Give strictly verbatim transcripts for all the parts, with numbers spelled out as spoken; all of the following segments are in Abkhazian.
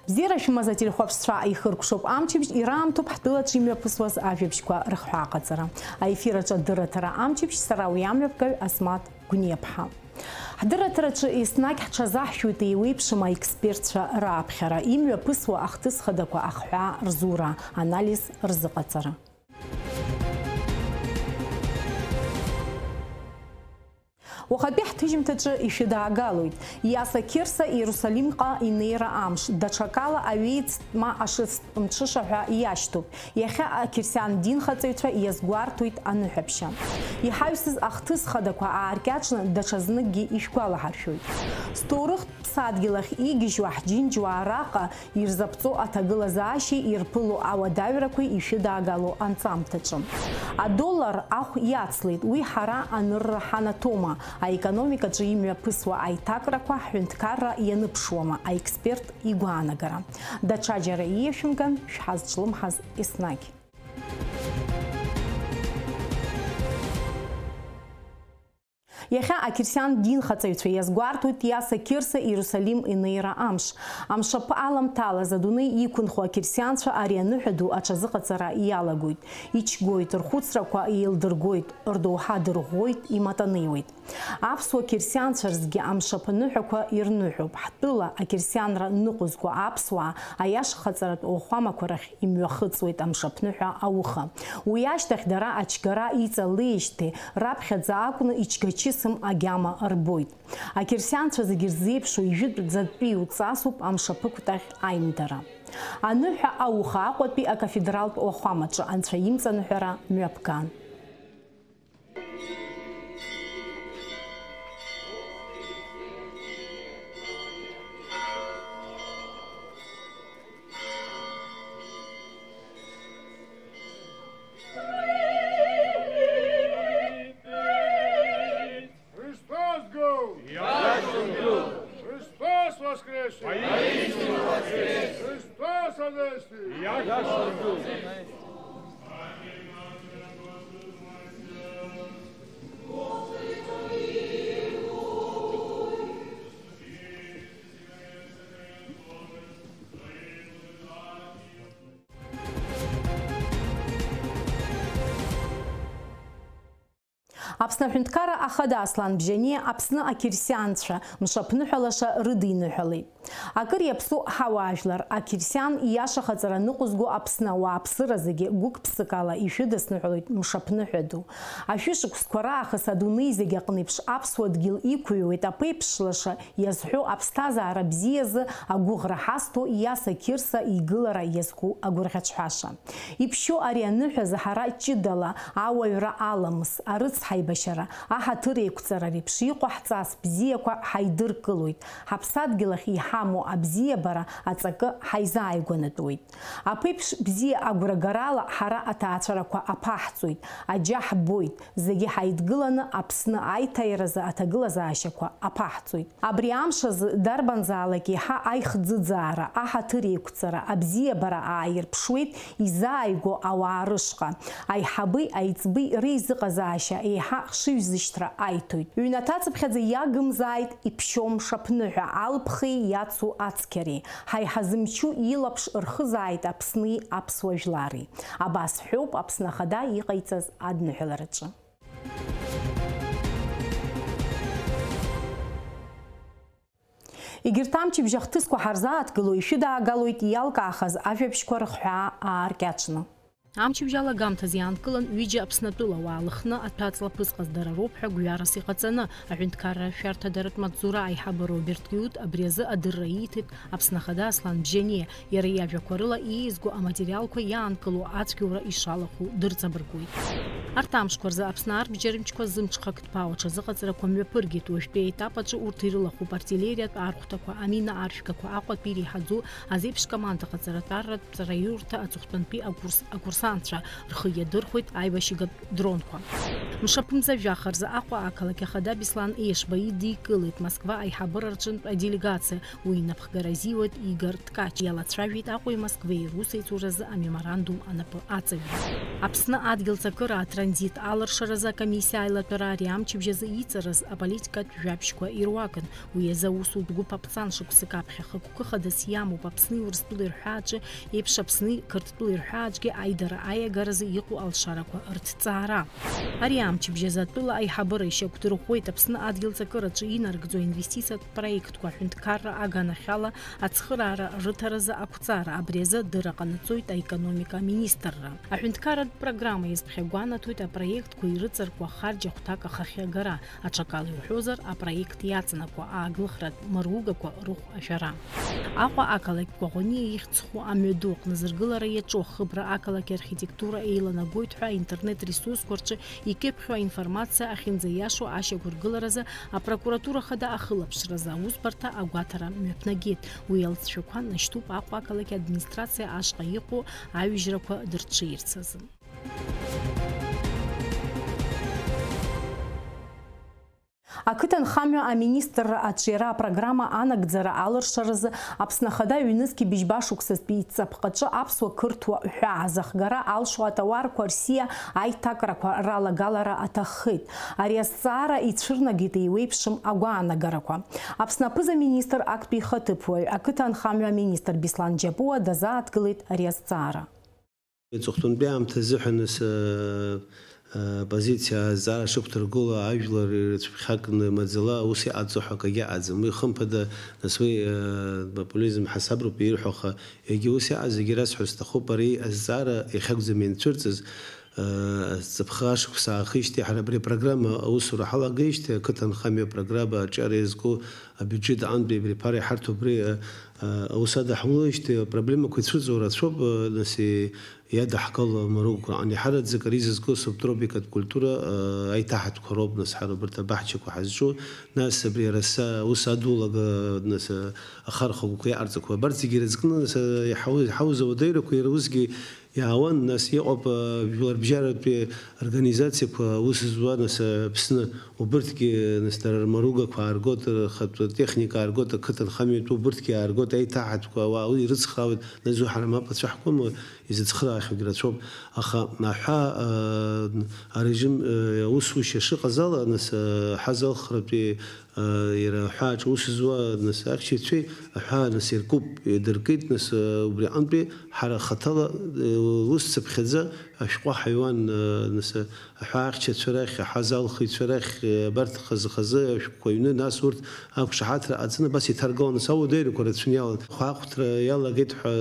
Бзиара шәымаз ателехәаԥшцәа ихыркәшоуп амчыбжь, ираамҭоуп ҳтәылаҿы имҩаԥысуаз ажәабжьқәа рыхҳәааҟаҵара. Аефир аҿы адырраҭара амчыбжь, сара уи амҩаԥгаҩ Асмаҭ Гәниаԥҳа. Ҳдырраҭараҿы еснагь ҳҽазаҳшәоит еиуеиԥшым аекспертцәа рааԥхьара, имҩаԥысуа ахҭыс хадақәа ахҳәаа рзура, анализ рзыҟаҵара. Уахатәи ҳҭыжьымҭаҿы ишәыдаагалоит Иаса Қьырса Иерусалимҟа инеира амш, даҽакала аҩеицтә ма ашыцтә мҽышаҳәа иашьҭоуп. Иахьа ақьырсиан динхаҵаҩцәа иазгәарҭоит аныҳәаԥшьа. Иҳаҩсыз ахҭыс хадақәа ааркьаҿны даҽазныкгьы ишәгәалаҳаршәоит. Зҭоурыхтә ԥсадгьыл ахь игьежьуа ҳџьынџьуаа раҟа ирзаԥҵо аҭагылазаашьеи ирԥыло ауадаҩрақәеи ишәыдаагало анҵамҭаҿы. Адоллар ахә иацлеит, уи ҳара анырра ҳанаҭома, аекономикаҿы имҩаԥысуа аиҭакрақәа ҳҳәынҭқарра ианыԥшуама, аексперт игәаанагара. Даҽаџьара ииашәымган шәҳазҿлымҳаз еснагь. Иахьа ақьырсиан динхаҵаҩцәа иазгәарҭоит Иаса Қьырса Иерусалим инеира амш. Амшаԥы аламҭалаз адунеи иқәынхо ақьырсианцәа ари аныҳәа ду аҽазыҟаҵара иалагоит. Ичгоит, рхәыцрақәа еилдыргоит, рдоуҳа дырӷәӷәоит, иматанеиуеит. Аԥсуа қьырсианцәа рзгьы амшаԥы ныҳәақәа ирныҳәоуп. Ҳтәыла ақьырсианра ныҟәызго аԥсуаа аиашахаҵаратә уахәамақәа рахь имҩахыҵуеит амшаԥныҳәа ауха. Уи ашьҭахь дара ачгара иҵалеижьҭеи раԥхьаӡа акәны ичгачысым агьама рбоит. Ақьырсианцәа зегьы рзеиԥшу ижәытәӡатәиу ҵасуп амшаԥықәтаӷь аимдара. Аныҳәа ауха Аҟәатәи акафедралтә уахәамаҿы анцәа имҵаныҳәара мҩаԥган. Христос гыл! Христос воскресе! Воистину воскресе! Христос воскресе! Аԥсны аҳәынҭқарра ахада Аслан Бжьаниа Аԥсны ақьырсианцәа мшаԥныҳәа лаша рыдиныҳәалеит. Акыр иаԥсоу ҳауаажәлар, ақьырсиан ииашахаҵара ныҟәызго Аԥсны ауааԥсыра зегьы гәык-ԥсыкала ишәыдысныҳәалоит мшаԥныҳәа ду. Ашәышықәсқәа раахыс адунеи зегь аҟны еиԥш аԥсуа дгьыл иқәыҩуеит аԥеиԥш лаша иазҳәо аԥсҭазаара бзиазы агәыӷра ҳазҭо Иаса Қьырса игылара иазку агәырӷьаҿҳәаша. Иԥшьоу ари аныҳәазы ҳара ҷыдала ауаҩра аламыс, арыцҳаибашьара, аҳаҭыр еиқәҵара реиԥш иҟоу ҳҵас бзиақәа ҳаидыркылоит, ҳаԥсадгьыл ахь иҳамоу абзиабара аҵакы ҳаизааигәанатәуеит. Аԥеиԥш бзиа агәрагарала ҳара аҭаацәарақәа аԥаҳҵоит, аџьа ҳбоит, зегьы ҳаидгыланы Аԥсны аиҭаиаразы аҭагылазаашьақәа аԥаҳҵоит. Абри амш азы дарбанзаалак еиҳа аихӡыӡаара, аҳаҭыр еиқәҵара, абзиабара ааирԥшуеит изааигәоу ауаа рышҟа. Аиҳаби аиҵби реизыҟазаашьа еиҳа хшыҩзышьҭра аиҭоит. Ҩнаҭа цыԥхьаӡа иагымзааит иԥшьоу мшаԥныҳәа алԥхеи иацу ацқьареи. Ҳаиҳа зымчу илаԥш рхызааит Аԥсни аԥсуа жәлари. Абас ҳәоуп Аԥсны Ахада иҟаиҵаз адныҳәалараҿы. Егьырҭ амчыбжь ахҭысқәа ҳарзааҭгыло ишәыдаагалоит иалкаахаз ажәабжьқәа рыхҳәаа ааркьаҿны. Амчыбжь алагамҭазы иаанкылан ҩыџьа Аԥснатәыла уаа Лыхны аҭәаҵла ԥызҟаз дара роуп ҳәа гәҩарас иҟаҵаны, аҳәынҭқарра ашәарҭадаратә маҵзура аиҳабы Роберт Киут абри азы адырра ииҭеит Аԥсны Ахада Аслан Бжьаниа. Иара иажәақәа рыла иеизго аматериалқәа иаанкыло ацәгьоура ишалахәу дырҵабыргуеит. Арҭ амшқәа рзы Аԥсны арбџьармчқәа зымҽхак ҭбаау аҽазыҟаҵарақәа мҩаԥыргеит. Уажәтәи аетап аҿы урҭ ирылахәуп артиллериатә архәҭақәа, амина аршәгақәа, Аҟәатәи иреиҳаӡоу азеиԥш команда ҟаҵаратәарратә ҵараиурҭа аҵыхәтәантәи акурс акурсантцәа. Рхы иадырхәеит аибашьыгатә дронқәа. Мшаԥымза жәаха рзы Аҟәа ақалақь ахада Беслан Ешба идикылеит Москва аиҳабыра рҿынтә аделегациа, уи инапхгара азиуеит Игор Ткач, иалацәажәеит Аҟәеи Москвеи русеицуразы амеморандум анапы аҵаҩра. Аԥсны адгьыл цакыра аҭра Транзит алыршаразы акомиссиа аилатәара ари амчыбжь азы иҵарыз аполитикатә жәабжьқәа ируакын. Уи азы аусутә гәыԥ аԥҵан шықәсык аԥхьа хықәкы хадас иамоуп Аԥсни Урыстәылеи рҳәааҿы еиԥш Аԥсни Қырҭтәылеи рҳәааҿгьы аидара аиагаразы иҟоу алшарақәа рҭҵаара. Ари амчыбжь азы атәыла аиҳабыра ишьақәдырӷәӷәеит Аԥсны адгьыл ҵакыраҿы инарыгӡо аинвестициатә проектқәа аҳәынҭқарра аганахьала ацхыраара рыҭаразы ақәҵара, абри азы адырра ҟанаҵоит аекономика аминистрра. Аҳәынҭқарратә программа иазԥхьагәанаҭоит апроектқәа ирыҵаркуа харџь ахәҭак ахахьы агара, аҽакала иуҳәозар, апроект иаҵанакуа ааглыхратә маругақәа рыхә ашәара. Аҟәа ақалақь Коӷониа ихьӡ зху амҩаду аҟны зыргылара иаҿу ахыбра ақалақь архитектура еиланагоит ҳәа аинтернет ресурсқәа рҿы икьыԥхьу аинформациа ахьынӡаиашоу ашьақәыргыларазы апрокуратура хада ахылаԥшразы аусбарҭа агәаҭара мҩаԥнагеит. Уи алҵшәақәа нашьҭуп Аҟәа ақалақь администрациа ашҟа иҟоу аҩыжәрақәа дырҽеирц азы. Ақыҭанхамҩа аминистрра аҿиара апрограмма анагӡара алыршаразы Аԥсны Ахада ҩнызқьи быжьба шықәсазтәи иҵаԥҟаҿы аԥсуа-қырҭуа ҳәаа зыхгара алшо атауарқәа рсиа аиҭакрақәа ралагалара аҭаххеит. Ари азҵаара ицәырнагеит еиуеиԥшым агәаанагарақәа. Аԥсны аԥыза-министр актәи ихаҭыԥуаҩ, ақыҭанхамҩа аминистр Беслан Џьапуа дазааҭгылеит ари азҵаара. Аҵыхәтәантәи аамҭа азыҳәан ас, а, а, позициа азҵаара шықәдыргыло ажәлар ирыцәԥхьакны маӡала аус иҟаҵо ҳәа акгьы ыҟаӡам. Уи хымԥада, нас уи, а, популизм ҳасаброуп ирҳәо, аха егьа ус иҟаз зегьы расҳәо сҭахуп, ари азҵаара иахьакәӡам ианцәырҵыз, а, ҵыԥх ашықәса аахижьҭеи ҳара абри апрограмма аусура ҳалагеижьҭеи ақыҭанхамҩа апрограмма аҿиара иазку абиуџьет аҟынтәи абри аԥара иҳарҭо абри, а, а, аус адаҳулоижьҭеи апроблемақәа ицәырҵуа рацәоуп, а, нас и-, иадаҳгало амаругақәа. Ани ҳараӡак ари зызку субтропикатә культура, а, аиҭаҳатәқәа роуп, нас ҳара убарҭ абаҳчақәа ҳазҿу, нас абри араса аус адулага, нас, а, ахархәагақәа иаҟарҵақәа. Абарҭ зегьы ирызкны, нас, а, иҳау-, иҳауза уадаҩрақәа иара усгьы иаауан, нас иҟоуп, а, жәларбжьаратәи организациақәа аус зуа, нас, а, Аԥсны, убырҭгьы, нас, дара рмаругақәа ааргоит, рхатә техника ааргоит, ақыҭанхамҩатәы убырҭгьы ааргоит, аиҭаҳатәқәа, ауаа уи ирыцхраауеит, нас, уи ҳара мап ацәаҳкуама, изыцхраахьоугьы рацәоуп. Аха аҳәаа, а, арежим, а, аусушьа шыҟаз ала, нас, а, ҳазалхратәи Иара аҳәааҿ аус зуа, нас, ахьчаҩцәеи аҳәаа, нас, иркуп, идыркит, нас, убри аҟынтәи ҳара хаҭала, ус цыԥхьаӡа ашәҟәы ҳаҩуан, нас, аҳәаа ахьчацәа рахь, аҳазалхыҩцәа рахь, абарҭ хазы-хазы ашәҟәқәа ҩны, нас урҭ ақәшаҳаҭра ҟаҵаны абас иҭаргалон, нас ауадаҩрақәа рацәаны иалан. Ахәаахәҭра иалагеит ҳәа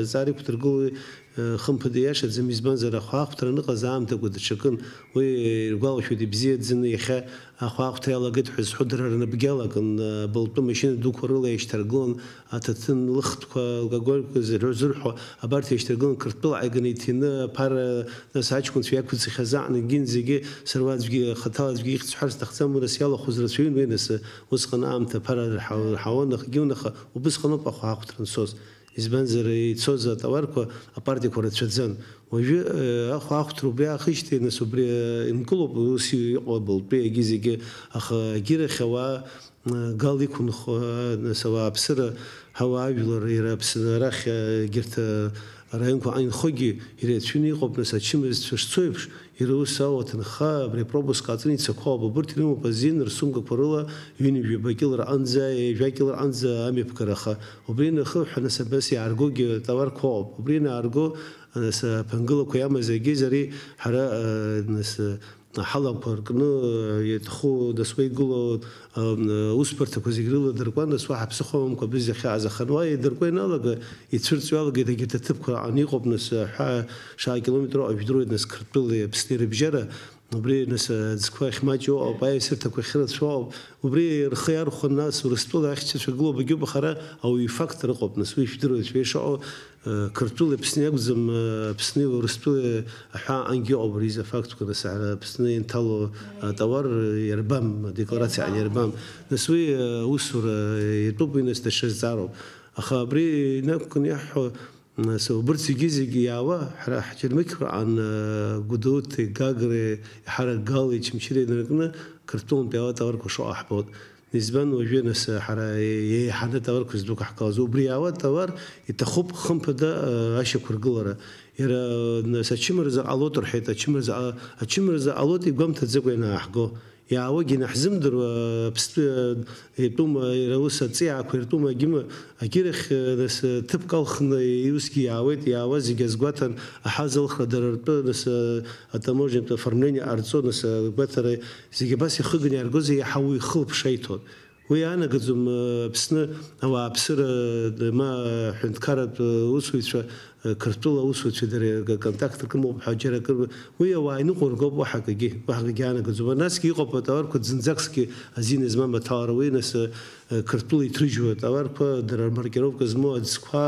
азҵаара иқәдыргылои? Хымԥада, иашаӡам, избанзар, ахәаахәҭра аныҟаз аамҭақәа даҽакын. Уи иргәалашәоит ибзиаӡаны, иахьа ахәаахәҭра иалагеит ҳәа зҳәо дара рнапгьалакын, абылтәы машьына дуқәа рыла еишьҭаргылан, аҭаҭын лыхтәқәа, алкогольқәа зырҳәо, зырҳәо, абарҭ еишьҭаргылан, Қырҭтәыла ааиганы иҭины, аԥара, нас, аҷкәынцәа иақәӡхьаз аҟны, егьин зегьы сыруаӡәгьы, хаҭала аӡәгьы ихьӡ сҳәарц сҭахӡам, уи нас иалахәыз рацәаҩын, уи нас усҟан аамҭа аԥара рҳа-, рҳауан, ахгьы унаха, убысҟаноуп ахәаахәҭра анцоз. Избанзар, ицоз атауарқәа апартиақәа рацәаӡан. Уажәы, э, ахәаахәҭра убри аахижьҭеи, нас, убри, э, инкылоуп, ус иҟоу абылтәы егьи зегьы, аха агьирахь ауаа, э, гал иқәынхо, э, нас, ауааԥсыра, ҳауаажәлар, иара Аԥсны арахь, э, егьырҭ, э, араионқәа анхогьы ирацәаҩны иҟоуп, нас, ачымазцәа шцо еиԥш, Иара ус ала, аҭынха абри апропуск ҟаҵаны ицақәоуп. Убырҭ ирымоуп азин рсумкақәа рыла ҩынҩажәаба кьыл рҟынӡа, ҩажәа кьыл рҟынӡа амҩаԥгара, аха убри ианахыҳәҳәа, нас, абас иааргогьы атауарқәа ыҟоуп. Убри ианаарго, нас, аԥынгылақәа иамаз егьи зари ҳара, э, нас, ҳалақәа ркны, э, иаҭаху, нас, уа игылоу, э, усбарҭақәа зегь рыладыркуан, нас, уаҳа ԥсыхәа амамкәа абыза ахьааз, аха уа идыркуа ианалага, ицәырҵуа иалагеит егьырҭ аҭыԥқәа рҟны иҟоуп, нас, ҳәа шаа километр ыҟоу жәдыруеит, нас, Қырҭтәылеи Аԥсни рыбжьара, убри, нас, аӡқәа ахьмаҷу ыҟоуп, аиасырҭақәа ахьырацәоу ыҟоуп, убри рхы иархәаны, нас, Урыстәыла ахьчацәа гылоуп, егьоуп, аха ара ауаҩы ифактор ыҟоуп, нас, уи ижәдыруеит, шәа ишыҟоу, э, Қырҭтәылеи Аԥсни акәӡам, э, Аԥсни Урыстәылеи аҳәаа ангьы ыҟоуп, ари изы афакттәқәа, нас, ара Аԥсны инҭало атауар, э, иарбам, адекларациа аҟны иарбам, нас, уи, э, аусура, э, иатәуп, уи, нас, даҽа зҵаароуп. Аха абри инақәкны иаҳҳәо, нас, убырҭ зегьы-зегьы иаауа, ҳара ҳџьармыкьқәа аан, Гәдоуҭеи, Гагреи, Ҳарак Гали, Чымчыреи инаркны, Қырҭтәылантәи ауат аварқәа шыҟоу ҳбоит. Избан уажәы, нас, ҳара еиҳаны товарқәа здук ҳкалаз? Убри иаауа товар иҭахуп, хымԥада, ашьақәыргылара. Иара, нас, ачымазара ҟалоит рҳәеит, ачымазара ҟа-, ачымазара ҟалоит игәамҭаӡакәа ианааҳго. Иаауагьы ианаҳзымдыруа, Аԥстәы, итәума, иара ус аҵиаақәа иртәума, агьыма, агьырахь, нас, ҭыԥк алхны, усгьы иаауеит, иаауа зегьы азгәаҭан, аҳазалхра дара ртәы, нас, атаможнятә оформление ҟарҵо, нас, агәаҭара зегьы абас ихыганы иааргозар, иаҳа уи ихылаԥшра иҭон. Уи иаанагаӡом, Аԥсны ауааԥсыра, ма аҳәынҭқарратә усуцәа, Қырҭтәыла аусуцәа дара контакт ркымоуп ҳәа џьара акыр, уи ауаа иныҟәыргоуп, уаҳа акгьы, уаҳа акгьы аанагаӡом. Насгьы иҟоуп атоварқәа ӡынӡакгьы азин змам аҭалара, уи нас, Қырҭтәыла иҭрыжьуа атоварқәа, дара рмаркировка змоу аӡқәа,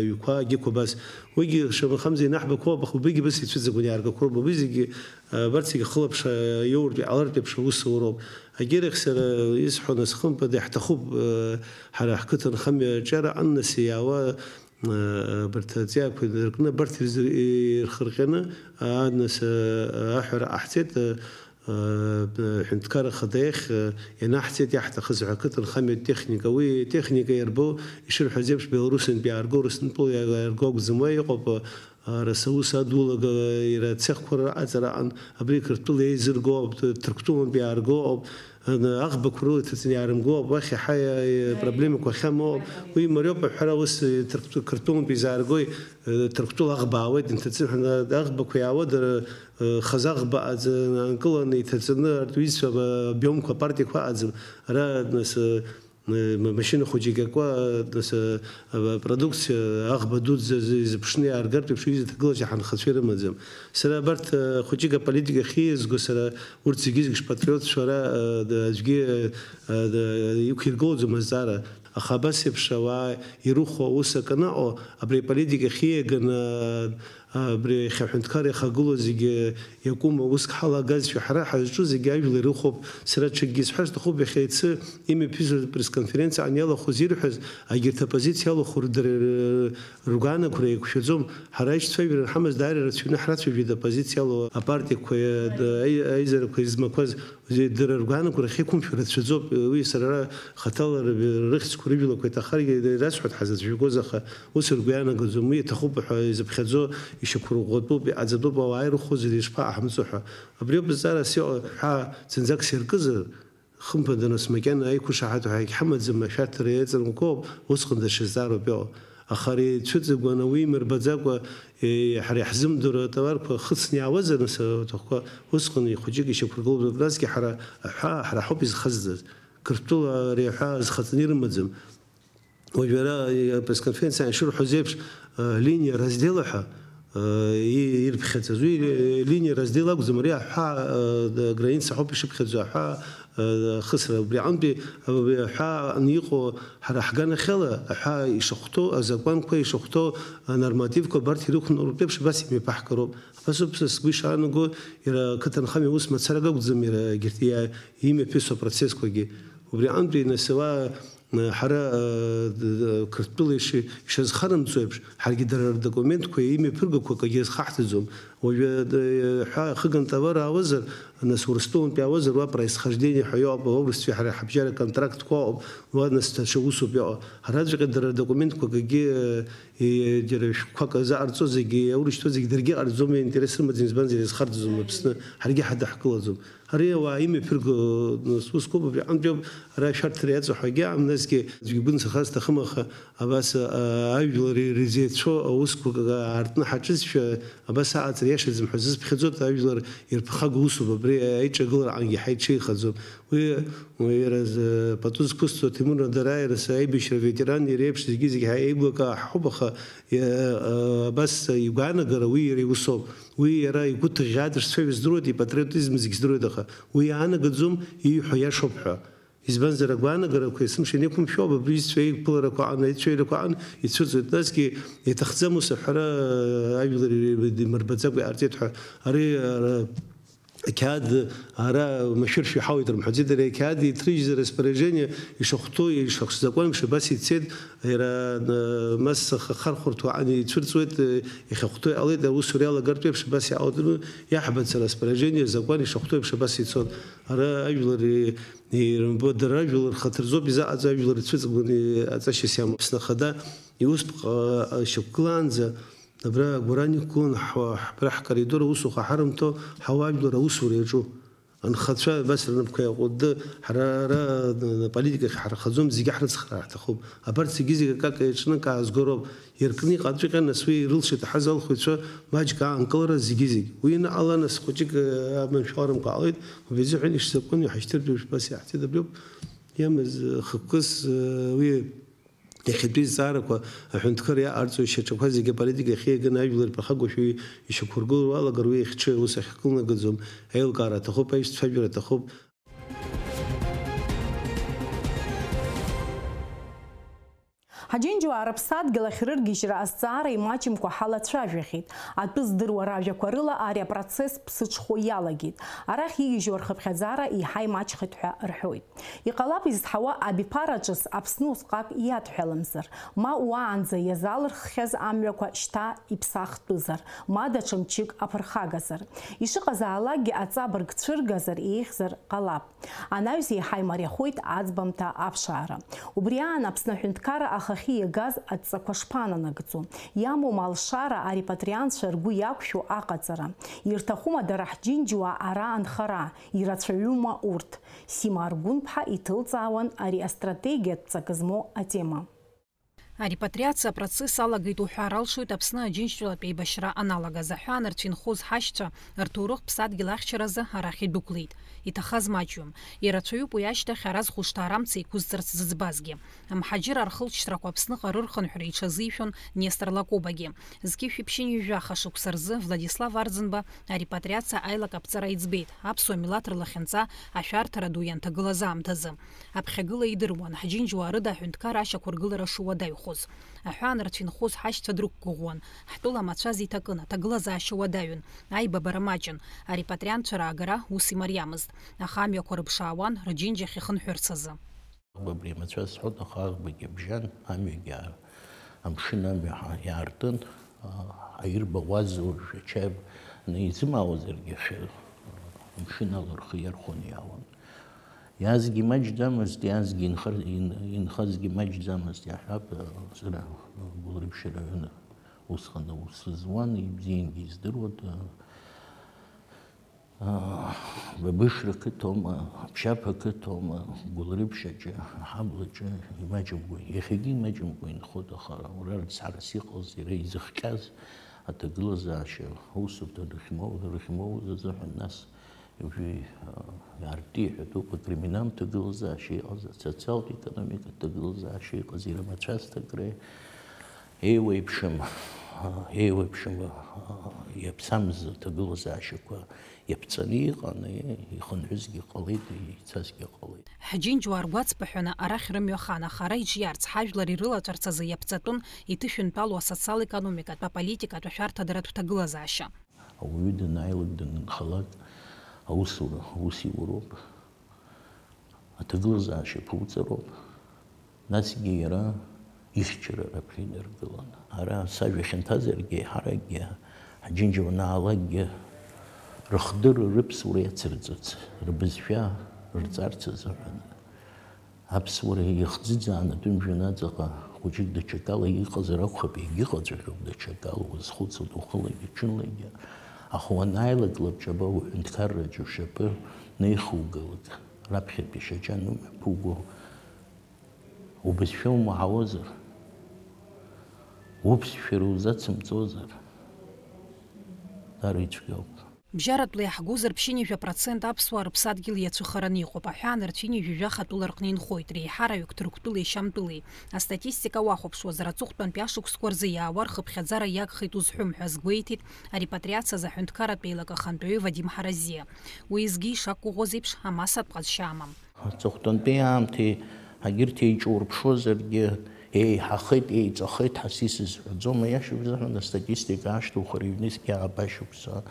аҩқәа, агьықәа абас. Уигьы шамахамзар ианаҳбақәоуп, аха убригьы абас ицәыӡакәаны иааргақәоуп, абри зегьы, абарҭ зегьы ахылаԥшра иоуртә, иҟалартә еиԥш аус ауроуп. Агьырахь сара исҳәо, нас, хымԥада иаҳҭахуп, ҳара ҳқыҭанхамҩа аҿиара аҟны, нас, иаауа, абарҭ аҵиаақәа инаркны, абарҭ ирзы-, ирхырҟьаны, а, нас, аҳәара ҟаҳҵеит, а, Аҳәынҭқарра Ахада иахь, а, ианаҳҵеит иаҳҭахыз ҳәа ақыҭанхамҩатә техника. Уи атехника иарбоу, ишырҳәаз еиԥш, Беларусынтә иаарго, Урыстәыла иаарго акәӡам, уа иҟоуп, а, Арасаус адулага иара цехқәа раҟаҵара аҟан, абри Қырҭтәыла еизырго ауп, Ҭырқәтәылантә иаарго ауп, ан-, аӷбақәа рыла иҭаҵаны иаарымго ауп, уахь иаҳа иа-, проблемақәа ахьамоу ауп. Уи мариоуп аҳәара, ус, Ҭырқәтәы-, Қырҭтәылантә изааргои, э, Ҭырқәтәыла аӷба аауеит, инҭаҵаны, ҳәа, аӷбақәа иаауа дара, э, хазы аӷба аӡы-, анкыланы иҭаҵаны, арҭ ҩызцәа, э, обиомқәа, апартиақәа аӡым. Ара, нас, э, М-, машьына хәыҷык иакуа, нас, а, продукциа аӷба дуӡӡа зы-, изыԥшны иааргартә еиԥш, уи изы ҭагылазаашьа ҳанхацәа ирымаӡам. Сара абарҭ, а, хәыҷык аполитика ахьиазго, сара урҭ зегьы-зегь шпатриотцәоу ара, а, д-, аӡәгьы, а, а, д-, иқәиргылаӡом азҵаара. Аха абас еиԥш ауаа ирыхәо аус акы анаҟоу, абри аполитика ахьиаганы, а, Абри иахьа аҳәынҭқарра иахагылоу зегьы иакәым, уск ҳалагазшәа, ҳара ҳазҿу зегьы ажәлар ирыхәоуп. Сара ҽакгьы исҳәар сҭахуп, иахьа иацы имҩаԥысыз апресс-конференциа аҟны иалахәыз ирҳәаз, агьырҭ апозициа алахәыр дара ргәаанагара еиқәшәаӡом. Ҳара аишьцәажәара анҳамаз даара ирацәаҩны ҳрацәажәеит апозициа алоу апартиақәа, аи-, аизарақәа измақәаз. Дара ргәаанагара ахьеиқәымшәо рацәаӡоуп. Уи сара ара хаҭала рыхьӡқәа, рыжәлақәа иҭахаргьы ирасҳәоит ҳазацәажәогоз, аха ус ргәы иаанагаӡом. Уи иаҭахуп ҳәа изыԥхьаӡо ишьақәырӷәӷәатәуп, иҟаҵатәуп, ауаа ирыхәозар ишԥаҟаҳамҵо ҳәа. Абриоуп зҵаарас иҟоу, ҳәа зынӡак сиркызар, хымԥада, нас, макьана аиқәышаҳаҭра ҳәа егьҳамаӡам, ашәарҭара иаҵанакуоуп, усҟан даҽа зҵаароуп иҟоу. Аха ари цәыҵагәан, ауи имырбаӡакәа, е, ҳара иаҳзымдыруа атоварқәа хыцны иаауазар, нас, аҭахқәа усҟан ихәыҷык ишьақәыргылоуп, насгьы ҳара аҳәаа ҳара ҳауп изхазҵаз. Қырҭтәыла ари аҳәаа зхаҵаны ирымаӡам. Уажәы ара, е, апресс-конференциа ишырҳәоз еиԥш, а, линиа раздела ҳәа, а, и-, ирԥхьаӡаз. Уи, е, линиа раздела акәӡам, ари аҳәаа, а, д-, граница ҳауп ишыԥхьаӡо, аҳәаа, а, ахысра. Убри аҟынтәи, а, убри аҳәаа аҟны иҟоу ҳара ҳганахьала, аҳәаа ишахәҭоу, азакәанқәа ишахәҭоу, анормативқәа абарҭ ирықәнартә еиԥш абас имҩаԥаҳгароуп. Абас ауп са сгәы ишаанаго, иара ақыҭанхамҩа ус мацарак акәӡам, иара егьырҭ иа-, имҩаԥысуа процессқәагьы. Убри аҟынтәи, нас, ауаа, ҳара, д-, д-, Қырҭтәыла иши-, ишазхарымҵо еиԥш, ҳаргьы дара рдокументқәа имҩаԥыргақәо акгьы азхаҳҵаӡом. Уажәы, д-, ҳәа ахыгантә авара аауазар, нас, Урыстәылантә иаауазар, уа происхождение ҳәа иҟоуп, аурысцәеи ҳареи ҳабжьара контрактқәа ыҟоуп, уа, нас, даҽа усуп иҟоу. Ҳараҵәҟьа дара рдокументқәа акгьы, е, џьара шәҟәқәак азаҟарҵо зегьы, аурышьҭуа зегьы даргьы ҟарҵом, интерес рымаӡам, избанзар, иазхарҵаӡом Аԥсны, ҳаргьы ҳадаҳкылаӡом. Ари ауаа имҩаԥырго, нас, усқәоуп, абри аҟынтәиоуп, ара ашәарҭара иаҵаҳәагьы аам, насгьы аӡәгьы игәы нсырхар сҭахым, аха абас, а, ажәлар ирзеицәоу аусқәак аартны ҳаҿызшәа, абас аҟаҵара иашаӡам ҳәа зысԥхьаӡоит, ажәлар ирԥхаго усуп, абри аиҿагылараҟангьы ҳаиҽеихаӡом. Уи, уи иара зы-, пату зқәысҵо Ҭемур Надараиа, нас, аибашьра аветеран, иара иеиԥш зегьы-зегьы ҳа-, еиблакаа ҳҳәоуп, аха, иа-, а, абас игәаанагара уи иара иусоуп. Уи иара игәы ҭыӷьӷьаада шцәажәо здыруеит, ипатриотизм зегь здыруеит, аха уи иаанагаӡом ииҳәо иашоуп ҳәа. Избанзар, агәаанагарақәа есымша инеиқәымшәо ауп, абри ицәеиқәларақәа аан, ицәеирақәа аан ицәырҵуеит. Насгьы иаҭахӡам ус аҳәара, ажәлар имырбаӡакәа иҟарҵеит ҳәа. Ари, ара, Ақьаад ара машәыршәа иҳауеит рымҳәаӡеит, ари ақьаад иҭрыжьыз араспоряжение ишахәҭоу, ишахш-, закон еиԥш абас ицеит, иара, э, мас ахархәарҭоу аан ицәырҵуеит, э, иахьахәҭоу иҟалеит, аусура иалагартә еиԥш абас иаауеит, ну, иаҳбац араспоряжение, закон ишахәҭоу еиԥш абас ицон. Ара ажәлар и-, ирымбо, дара ажәлар рхаҭырзоуп изаҟаҵо, ажәлар рцәыҵгәаны аҵашьас иамоу. Аԥсны Ахада иусԥҟа, э, шьақәгылаанӡа, Абра агәаран иқәгылан ҳуа-, ҳбра ҳкоридор аусуха ҳарымҭо, ҳауаажәлар аусура иаҿу. Анхацәа абас рнапқәа иаҟәыдды, ҳара ара аполитикахь ҳархаӡом, зегьы ҳрыцхраар ҳҭахуп. Абарҭ зегьы-зегьы акака иаҿны акы аазго роуп. Иаркны иҟаҵәҟьа, нас уи ирылшеит иаҳаз алхыҩцәа маҷк аанкылара зегьы-зегь. Уи анаҟала, нас хәыҷык, э, аманшәаларақәа ҟалеит, убри азыҳәан ишзакәу иҳашьҭыртәеиԥш абас иаҳҭеит абриоуп. Иамаз, э, хықәкыс, э, уи Иахьатәи зҵаарақәа аҳәынҭқарра иаҟарҵо ишьаҿақәа зегьы аполитика иахьеиганы ажәлар ирԥырхагоушәа ишьақәыргылоу алагар, уи ихьчои аус ахьхылнагаӡом, аилкаара аҭахуп, аишьцәажәара аҭахуп. Ҳаџьынџьуаа рыԥсадгьыл ахь рыргьежьра азҵаара имаҷымкәа ҳалацәажәахьеит. Атәы здыруа ражәақәа рыла ари апроцесс ԥсыҽхәо иалагеит. Арахь игьежьуа рхыԥхьаӡара еиҳа имаҷхеит ҳәа рҳәоит. Иҟалап изҭҳауа абиԥара ҿыц Аԥсны усҟак иадҳәаламзар, ма уаанӡа иазалырххьаз амҩақәа шьҭа иԥсахтәызар, ма даҽа мчык аԥырхагазар. Ишыҟазаалакгьы аҵабырг цәыргазар еиӷьзар ҟалап. Анаҩс еиҳа имариахоит аӡбамҭа аԥшаара. Убри аан Аԥсны аҳәынҭқарра ахахьы иагаз адҵақәа шԥананагӡо? Иамоума алшара арепатриантцәа ргәы иақәшәо аҟаҵара? Ирҭахума дара ҳџьынџьуаа ара анхара? Ирацәаҩума урҭ? Сима Аргәынԥҳа иҭылҵаауан ари астратегиатә ҵак змоу атема. Арепатриациа апроцесс алагеит уҳәар алшоит Аԥсны Аџьынџьтәылатә еибашьра аналагаз. Аҳәаанырцә инхоз ҳашьцәа рҭоурых ԥсадгьыл ахьчаразы арахь идәықәлеит. Иҭахаз маҷҩым. Ирацәаҩуп уи ашьҭахь ара зхәышҭаара амца еиқәызҵарц зыӡбазгьы. Амҳаџьыраа рхылҵшьҭрақәа Аԥсныҟа рырхынҳәра иҽазишәон Нестор Лакобагьы. Зқьышәи ԥшьынҩажәи жәаха шықәса рзы Владислав Арӡынба арепатриациа аилакаԥҵара иӡбеит, аԥсуа милаҭ рлахьынҵа ашәарҭара ду ианҭагылаз аамҭазы. Аԥхьагыла идыруан, ҳџьынџьуаа рыда аҳәынҭқар ашьақәыргылара шуадаҩхоз. Аҳәаанырцә инхоз ҳашьцәа дрықәгәыӷуан, ҳтәыла мацәаз иҭакын, аҭагылазаашьа уадаҩын, аибабара маҷын, арепатриантцәа раагара ус имариамызт, аха амҩақәа рыԥшаауан рџьынџь ахь ихынҳәырц азы. Аӷба абри амацәаз сҳәон, аха аӷбагьы абжьан, амҩагьы аар-, амшын амҩа ҳа-, иаартын, а, ҳаирбауаз уажә ачаи аны изымаауазаргьы, шәа-, амшын ала рхы иархәаны иаауан. Иаазгьы имаҷӡамызт, иаазгьы инхар-, ин-, инхазгьы маҷӡамызт, иаҳҳәап, а, сара, а, Гәылрыԥшь араион усҟан аус зуан, ибзиангьы издыруан, а, Бабышра қыҭоума, Аԥшьаԥа қыҭоума, Гәылрыԥшь аҿы, аҳаблаҿы имаҷымкәа, иахьагьы имаҷымкәа инхоит, аха уара рыцҳарас иҟаз, иара изыхҟьаз аҭагылазаашьа, аусурҭа рыхьмоу-, рыхьмоуз азыҳәан, нас уажәы, а, иаартны иҳәатәуп, акриминалтә ҭагылазаашьа иҟаз, асоциалтә економикатә ҭагылазаашьа иҟаз, ирымацәазт акры. Еиуеиԥшым, еиуеиԥшым, иаԥсамыз аҭагылазаашьақәа иаԥҵаны иҟан, ихынҳәызгьы ҟалеит, ицазгьы ҟалеит. Ҳџьынџьуаа ргәаҵԥаҳәаны арахь рымҩа хан, аха ара иҿиарц, ҳажәлар ирылаҵәарц азы иаԥҵатәын иҭышәынтәалоу асоциал-економикатә, аполитикатә, ашәарҭадаратә ҭагылазаашьа. Ауаҩы данааилак, данынхалак, аусура, аус иуроуп. Аҭагылазаашьа ԥуҵароуп, насгьы иара ихьчара раԥхьа инаргылан. Ара сажәа хьанҭазаргьы, еиҳаракгьы, ҳџьынџьуа анаалакгьы, рыхдырра, рыԥсуара иацырҵарц, рбызшәа рҵарц азыҳәан. Аԥсуара иахӡыӡааны атәым жәҩан аҵаҟа хәыҷык даҽакала иҟазар акәхап, егьыҟаҵәҟьоуп даҽакала, уазхәыцуеит ухылагьы, ҽынлагьы. Аха уанааилак лабҿаба уҳәынҭқарраҿы ушьапы неихугалак, раԥхьатәи шьаҿа анумҩаԥуго, убызшәа умаҳауазар, уԥсшәа рузацымҵозар, дара ицәгьоуп. Бжьаратәла иаҳгозар, ԥшьынҩажәа процент аԥсуаа рыԥсадгьыл иацәыхараны иҟоуп. Аҳәаанырцә ҩынҩажәи жәаха тәыла рҟны инхоит, реиҳараҩык Ҭырқәтәылеи Шьамтәылеи. Астатистика уахәаԥшуазар, аҵыхәтәантәи ашықәсқәа рзы иаауа рхыԥхьаӡара иагхеит узҳәом ҳәа азгәеиҭеит арепатриациа азы аҳәынҭқарратә еилак ахантәаҩы Вадим Ҳаразиа. Уеизгьы ишақәгәыӷуаз еиԥш, амассатә ҟазшьа амам. Аҵыхәтәантәи аамҭеи егьырҭ еиҿурԥшуазаргьы, еиҳахеит, еиҵахеит ҳәа са исызҳәаӡом, аиаша бзыҳәан астатистика аашьҭухыр ҩнызқьи ааба шықәса.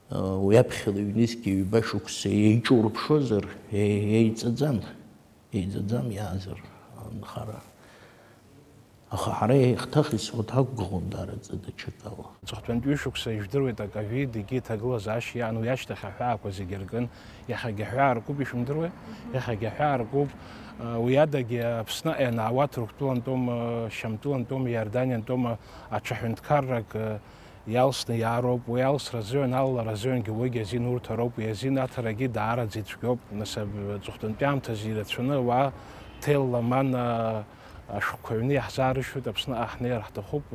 Уи аԥхьала ҩнызқьи ҩба шықәса еиҿурԥшозар, еи-, еиҵаӡам, еиҵаӡам иаазар анхара. Аха ҳара еиҳҭах исгәаҭақәгылон даараӡа даҽакала. Аҵыхәтәантәи шықәса ижәдыруеит аковид, егьи иҭагылазаашьа иаан, уи ашьҭахь аҳәаақәа зегьы ркын, иахьагьы аҳәаа ркуп, ишәымдыруеи? Иахьагьы аҳәаа ркуп. Уи адагьы Аԥсныҟа ианаауа Ҭырқәтәылантәоума, Шьамтәылантәоума, Иорданиантәоума аҽа ҳәынҭқаррак иалсны иаароуп, уи алсразы, алаларазы уигьы азин урҭароуп, уи азин аҭарагьы даараӡа ицәгьоуп. Нас, аб-, аҵыхәтәантәи аамҭазы ирацәаны ауаа ҭел-ламан, а, ашәҟәқәа аҩны иаҳзаарышьҭуеит, Аԥсныҟа ҳнеир ҳҭахуп.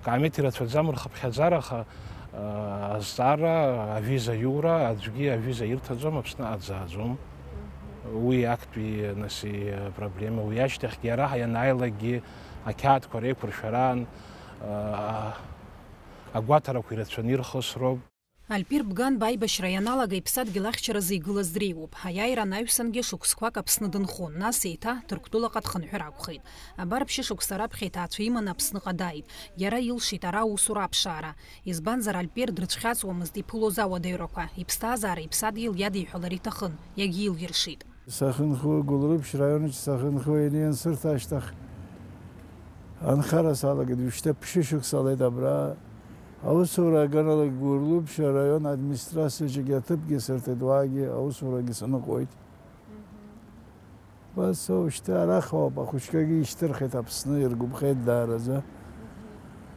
Каамеҭ ирацәаӡам рхыԥхьаӡара, аха, а, азҵаара, авиза иура, аӡәгьы авиза ирҭаӡом, Аԥсныҟа дзааӡом. Уи актәи, нас, и-, проблема. Уи ашьҭахьгьы ара ианааилакгьы ақьаадқәа реиқәыршәараан, а, агәаҭарақәа ирацәаны ирхысроуп. Альпир Бганба аибашьра ианалага иԥсадгьыл ахьчаразы игылаз дреиуоуп. Аиааира анаҩсангьы шықәсқәак Аԥсны дынхон, нас еиҭа Ҭырқәтәылаҟа дхынҳәыр акәхеит. Абар ԥшьышықәса раԥхьа иҭаацәа иманы Аԥсныҟа дааит. Иара илшеит ара аусура аԥшаара. Избанзар, Альпир дрыцәхьаҵуамызт иԥылоз ауадаҩрақәа, иԥсҭазаара иԥсадгьыл иадиҳәалар иҭахын, иагьилиршеит. Сахьынхо, Гәылрыԥшь раионаҿ сахьынхо, ианиансырҭ ашьҭахь анхара салагеит, уажәшьҭа ԥшьышықәса ҟалеит абра. Аусура аганалак Гәылрыԥшь араион администрациаҿгьы аҭыԥгьы сырҭеит, уаагьы аусурагьы саныҟоит. Убас уажәшьҭа арахь ауп, ахәыҷқәагьы ишьҭырхит Аԥсны, иргәаԥхеит даараӡа.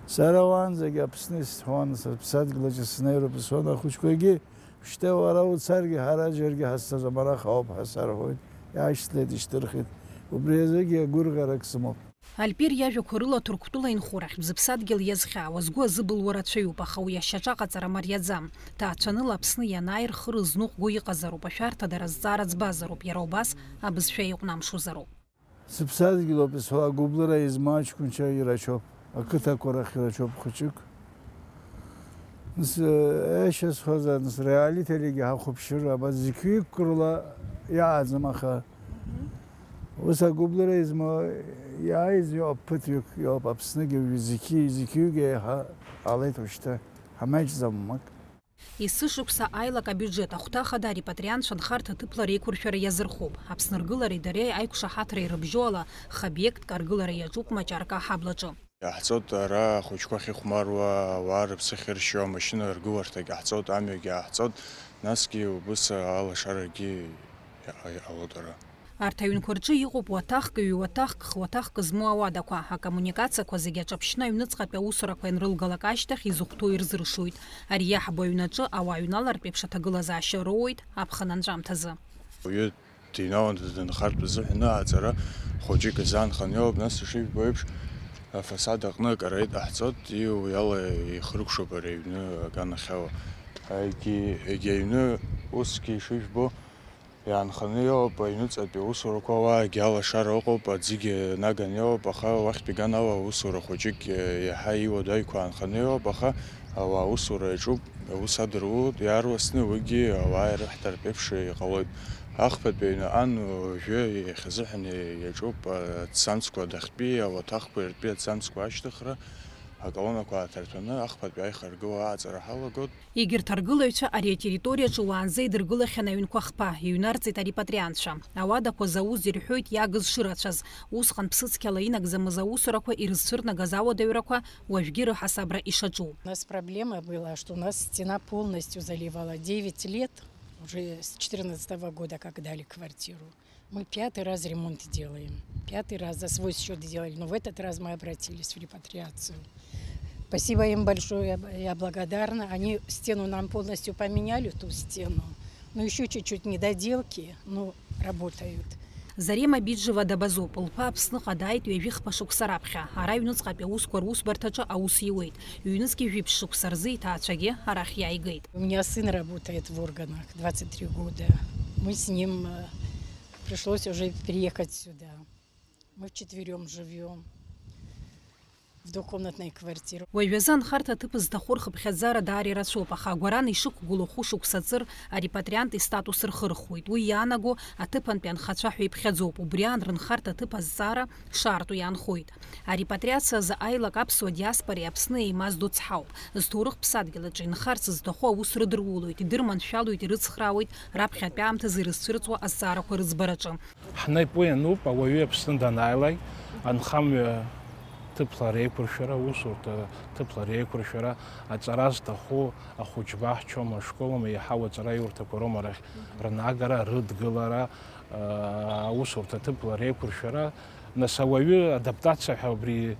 Сара уаанӡагьы Аԥсны исҳәон, сыԥсадгьылаҿ снеироуп сҳәон, ахәыҷқәагьы Шьҭа уара уцаргьы, ҳара џьаргьы ҳазцаӡом, арахь ауп ҳәа сарҳәоит, иаашьҭлеит, ишьҭырхит. Убри азыгьы агәырӷьарак сымоуп. Альпир иажәақәа рыла Ҭырқәтәыла инхо рахьтә зыԥсадгьыл иазхьаауа, згәы азыбылуа рацәаҩуп, аха уи ашьаҿа ҟаҵара мариаӡам. Ҭаацәаныла Аԥсны ианааи, рхы рызныҟәго иҟазароуп, ашәарҭа дара зҵаара ӡбазароуп, иара убас абызшәа еиҟәнамшозароуп. Сыԥсадгьылоуп исҳәо, агәыблыра измоу аҷкәынцәа ирацәоуп, ақыҭақәа рахь ирацәоуп хәыҷык. Нас, э, ешьа сҳәозар, нас, реалитетгьы ҳахәаԥшыр, абас зқьҩык рыла иааӡам, аха ус агәыблыра измоу иааиз иоуп, ԥыҭҩык иоуп, Аԥсныгьы уажәы зқьи, зқьҩык еиҳа ҟалеит уажәшьҭа, ҳамаҷӡам умак. Есышықәса аилак абиуџьет ахәҭа хада арепатриантцәа нхарҭа ҭыԥла реиқәыршәара иазырхоуп. Аԥсны ргылареи дареи аиқәшаҳаҭра ирыбжьоу ала, х-обиектк аргылара иаҿуп Маҷарка аҳаблаҿы. Иаҳҵоит ара ахәыҷқәа ахьыхәмаруа, ауаа рыԥсы ахьыршьо, амашьына ргыларҭагь ҟаҳҵоит, амҩагьы ааҳҵоит, насгьы убыс алашарагьы иҟалоит ара. Арҭ аҩнқәа рҿы иҟоуп уаҭахк, ҩ-уаҭахк, х-уаҭахк змоу ауадақәа. Акоммуникациақәа зегьы аҿаԥшьны аҩныҵҟатәи аусурақәа ианрылгалак ашьҭахь изыхәҭоу ирзыршоит. Ари иаҳбо аҩнаҿы ауаа аҩналартә еиԥш аҭагылазаашьа роуеит аԥхын анҵәамҭазы. Уаҩы дыҩналаны дынхартә азыҳәан аҟаҵара хәыҷык азы аанханы иоуп, нас ишыжәбо еиԥш, афасад аҟны акараид ҟаҳҵоит, ииуа ала ихыркәшоуп ари аҩны аганахьала. Егьи, егьи аҩны усгьы ишыжәбо, Иаанханы иоуп, аҩныҵҟатәи аусурақәа ауаагьы алашара ыҟоуп, аӡыгьы наганы иоуп, аха уахьтәи аганала аусура хәыҷык иаҳа иуадаҩқәа аанханы иоуп, аха ауаа аусура иаҿуп, аус адырут, иаарласны уигьы ауаа ирыҳҭартә еиԥш иҟалоит. Ахԥатәи аҩнаҟан уажәы иахьазыҳәан иаҿуп ацамцқәа адахьтәи, ауаҭахқәа иртәи ацамцқәа ашьҭыхра, аколоннақәа ааҭарҭәаны ахԥатәи аихаргыла аҟаҵара ҳалагоит. Егьырҭ аргылаҩцәа ари атерриториаҿы уаанӡа идыргылахьан аҩнқәа хԥа, иҩнарҵеит арепатриантцәа. Ауадақәа зауз ирҳәоит иагыз шырацәаз. Усҟан ԥсыцқьала инагӡамыз аусурақәа ирызцәырнагаз ауадаҩрақәа уажәгьы рыҳасабра ишаҿу. У нас проблема была, что у нас стена полностью заливала девять лет, уже с четырнадцатого года, как дали квартиру. Мы пятый раз ремонт делаем. Пятый раз за свой счёт делали, но в этот раз мы обратились в репатриацию. Спасибо им большое, я б-, я благодарна. Они стену нам полностью поменяли, ту стену. Ну, ещё чуть-чуть недоделки, ну, работают. Зарема Биджева дабазоуп, лԥа Аԥсныҟа дааит ҩажәи хԥа шықәса раԥхьа. Ара аҩныҵҟатәи аусқәа русбарҭаҿы аус иуеит. Ҩнызқьи жәиԥшь шықәса рзы иҭаацәагьы арахь иааигеит. У меня сын работает в органах двадцать три года. Мы с ним, э, пришлось уже переехать сюда. Мы вчетвером живём. Уажәазы анхарҭа аҭыԥ зҭаху рхыԥхьаӡара даара ирацәоуп, аха агәаран ишықәгылоу хәышықәса ҵыр арепатриант истатус рхырхуеит. Уи иаанаго аҭыԥантәи анхацәа ҳәа иԥхьаӡоуп. Убри аан рынхарҭа аҭыԥ азҵаара шаарту иаанхоит. Арепатриациа азы аилак аԥсуа диаспореи Аԥсни еимаз ду цҳауп. Зҭоурых ԥсадгьыл аҿы инхарц зҭаху аус рыдырулоит, идырманшәалоит, ирыцхраауеит раԥхьатәи аамҭазы ирызцәырҵуа азҵаарақәа рыӡбараҿы. Ҳнапы иануп, ауаҩы Аԥсны данааилак, анхамҩа ҭыԥла реиқәыршәара, аусурҭа ҭыԥла реиқәыршәара, аҵара зҭаху ахәыҷбаҳчоума, ашколума, еиҳау аҵараиурҭақәа роума рахь рнагара, рыдгылара, аа, аусурҭа ҭыԥла реиқәыршәара, нас ауаҩы адаптациа ҳәа убри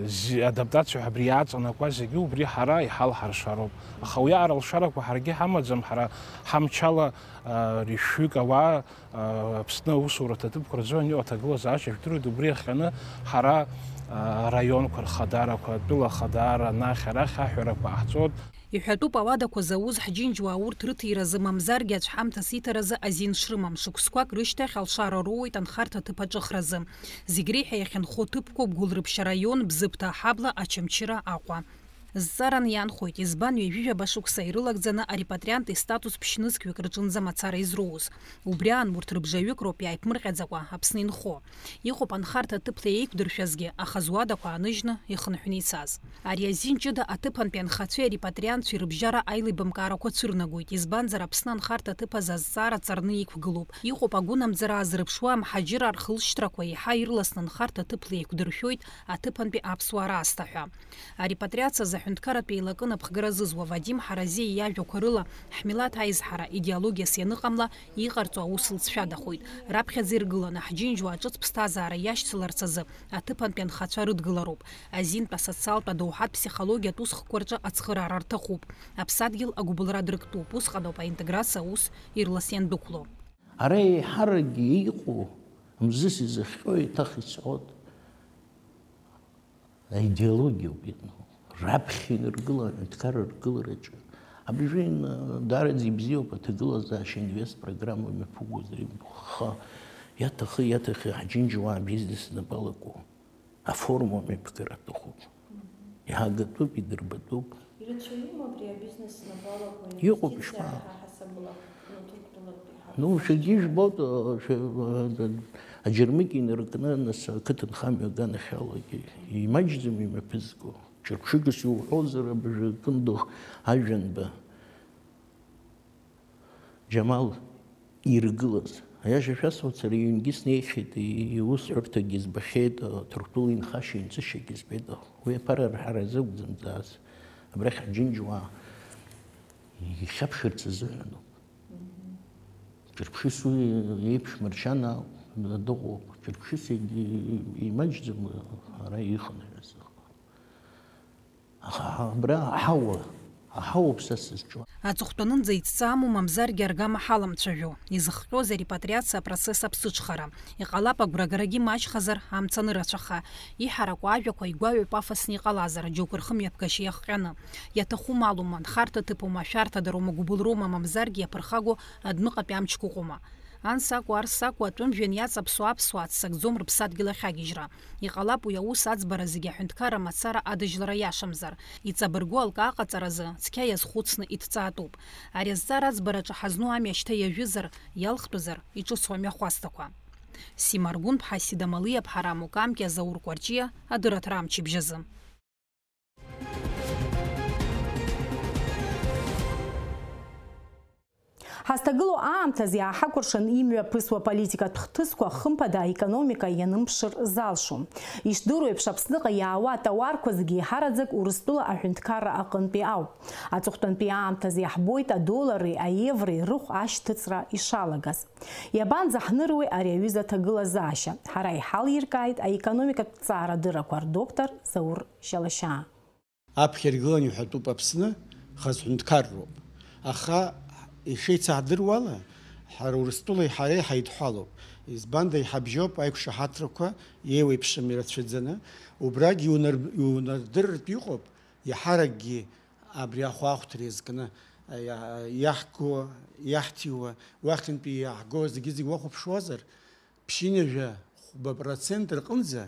зи-, адаптациа ҳәа абри иааҵанакуа зегьы убри ҳара иҳалҳаршароуп. Аха уи алшарақәа ҳаргьы ҳамаӡам, ҳара ҳамчала, аа, рышәҩык ауаа, аа, Аԥсны аусураҭа ҭыԥқәа рзы аныҟа аҭагылазаашьа жәдыруеит, убри иахҟьаны ҳара, аа, араионқәа рхадарақәа, атәыла ахадара, анахь-арахь аҳәарақәа ҟаҳҵоит. Иҳәатәуп, ауадақәа зауз ҳџьынџьуаа урҭ рыҭиразы, мамзаргьы аӡә ҳамҭас иҭаразы азин шрымам. Шықәсқәак рышьҭахь алшара роуеит анхарҭа ҭыԥ аҿыхразы. Зегь реиҳа иахьынхо ҭыԥқәоуп Гәылрыԥшь араион, Бзыԥҭа аҳабла, Очамчыра Аҟәа. Зҵааран иаанхоит, избан ҩажәижәаба шықәса ирылагӡаны арепатриант истатус ԥшь-нызқьҩык рҿынӡа мацара изроуз. Убри аан урҭ рыбжаҩык роуп иааиԥмырҟьаӡакәа Аԥсны инхо. Иҟоуп анхарҭа ҭыԥла еиқәдыршәазгьы, аха зуадақәа ааныжьны ихынҳәны ицаз. Ари азин ҷыда аҭыԥантәи анхацәеи арепатриантцәеи рыбжьара аилибамкаарақәа цәырнагоит, избанзар Аԥсны анхарҭа ҭыԥ азы азҵаара ҵарны иқәгылоуп. Иҟоуп агәынамӡара аазырԥшуа амҳаџьыраа рхылшьҭрақәа еиҳа ирласны анхарҭа ҭыԥла еиқәдыршәоит аҭыԥантәи аԥсуаа раасҭа ҳәа. Арепатриациа азы аҳәынҭқарратә еилакы напхгара зызуа Вадим Ҳаразиа иажәақәа рыла, ҳмилаҭ аизҳара идеологиас ианыҟамла, иҟарҵо аус лҵшәадахоит. Раԥхьаӡа иргыланы, ҳџьынџьуаа ҿыц ԥсҭазаара иашьцыларц азы аҭыԥантәи анхацәа рыдгылароуп. Азинтә асоциалтә адоуҳатә ԥсихологиатә усхкқәа рҿы ацхыраара рҭахуп. Аԥсадгьыл агәыбылра дрыктәуп, усҟаноуп аинтеграциа аус ирлас иандәықәло. Ара еиҳаракгьы иҟоу, мзызс изыхҟьо еиҭах исҳәоит. Аидеологиоуп иҟоу. Раԥхьа инаргылан, аҳәынҭқарра аргылараҿы. Абыржәы ин-, даараӡа ибзиоуп аҭагылазаашьа инвест программа мҩаԥугозар, аха иаҭахы, иаҭахы ҳџьынџьуаа абизнес напы алаку аформа мҩаԥгара аҭахуп. Иаагатәуп, идырбатәуп. Ирацәаҩума абри абизнес напы алаку? Иҟоуп, инвестициа ишԥа-, ҳа ҳасабала, ну, Ҭырқәтәылатәи ҳа-, Ну, шәаргьы ҳа-, ишәбоит, э, шәа-, э, аџьармыкьа инаркны, нас, ақыҭанхамҩа аганахьалагьы имаҷӡам имҩаԥызго. Ҿырԥшыгас иуҳәозар, абыржәы кындыӷ ажәанба. Џьамал иргылаз. Аиаша шәасҳәоит, сара иҩнгьы снеихьеит, и-, иусҳәарҭагьы збахьеит, а, Ҭырқәтәыла инхашьа-инҵышьагьы збеит, а, уи аԥара арҳара азы акәӡам дзааз. Абрахь аџьынџьуаа ихьаԥшырц азыҳәаноуп. Ҿырԥшыс уи еиԥш маршьана дыҟоуп. Ҿырԥшыс егьи-, имаҷӡам ара ихынҳәыз. Аха абра аҳауа, аҳауоуп са сызҿу. Аҵыхәтәанынӡа иҵҵа амоу, мамзаргьы аргама ҳаламцәажәо, изыхҟьоз арепатриациа апроцесс аԥсыҽхара. Иҟалап, агәрагарагьы маҷхазар, амца анырацәаха. Иҳараку ажәақәа игәаҩоу пафосны иҟалазар, џьоукы рхымҩаԥгашьа иахҟьаны. Иаҭаху малума, нхарҭа ҭыԥума, шәарҭадароума, гәыбылроума, мамзаргьы иаԥырхагоу адәныҟатәи амчқәа ыҟоума. Анс акәу, арс акәу, атәым жәҩан иаҵаԥсоу аԥсуаа ццакӡом рыԥсадгьыл ахь агьежьра. Иҟалап уи аус аӡбара зегьы аҳәынҭқарра мацара адыжьлара иашамзар. Иҵабыргу алкаа ҟаҵаразы цқьа иазхәыцны идҵаатәуп. Ари азҵаара аӡбараҿы ҳазну амҩа шьҭа иажәызар, иалхтәызар, иҿыцу амҩахәасҭақәа. Сима Аргәынԥҳа, Сида Малиаԥҳа, Раму Камкиа, Заур Кәарҷиа, адырраҭара амчыбжь азы. Ҳазҭагылоу аамҭазы иааҳакәыршан имҩаԥысуа политикатә хҭысқәа, хымԥада, аекономика ианымԥшыр залшом. Ишдыру еиԥш, Аԥсныҟа иаауа атауарқәа зегьы еиҳараӡак Урыстәыла аҳәынҭқарра аҟынтәи ауп. Аҵыхәтәантәи аамҭазы иаҳбоит адоллари аеврои рыхә ашьҭыҵра ишалагаз. Иабанӡаҳныруеи ари аҩыза аҭагылазаашьа? Ҳара иҳалиркааит аекономикатә ҭҵаарадыррақәа рдоктор Заур Шьалашьаа. Аԥхьа иргылан иҳәатәуп Аԥсны, хаз ҳәынҭқарроуп. Аха, ишеицаҳдыруа ала, ҳара Урыстәылеи ҳареи ҳаидҳәалоуп. Избанда, иҳабжьоуп аиқәшаҳаҭрақәа еиуеиԥшым ирацәаӡаны, убрагь иунар-, иунардырыртә иҟоуп, иаҳаракгьы абри ахәаахәҭра иазкны, иа-, иаҳго, иаҳҭиуа, уахьынтәи иааҳго зегьы-зегь уахәаԥшуазар, ԥшьынҩажәа хәба процент рҟынӡа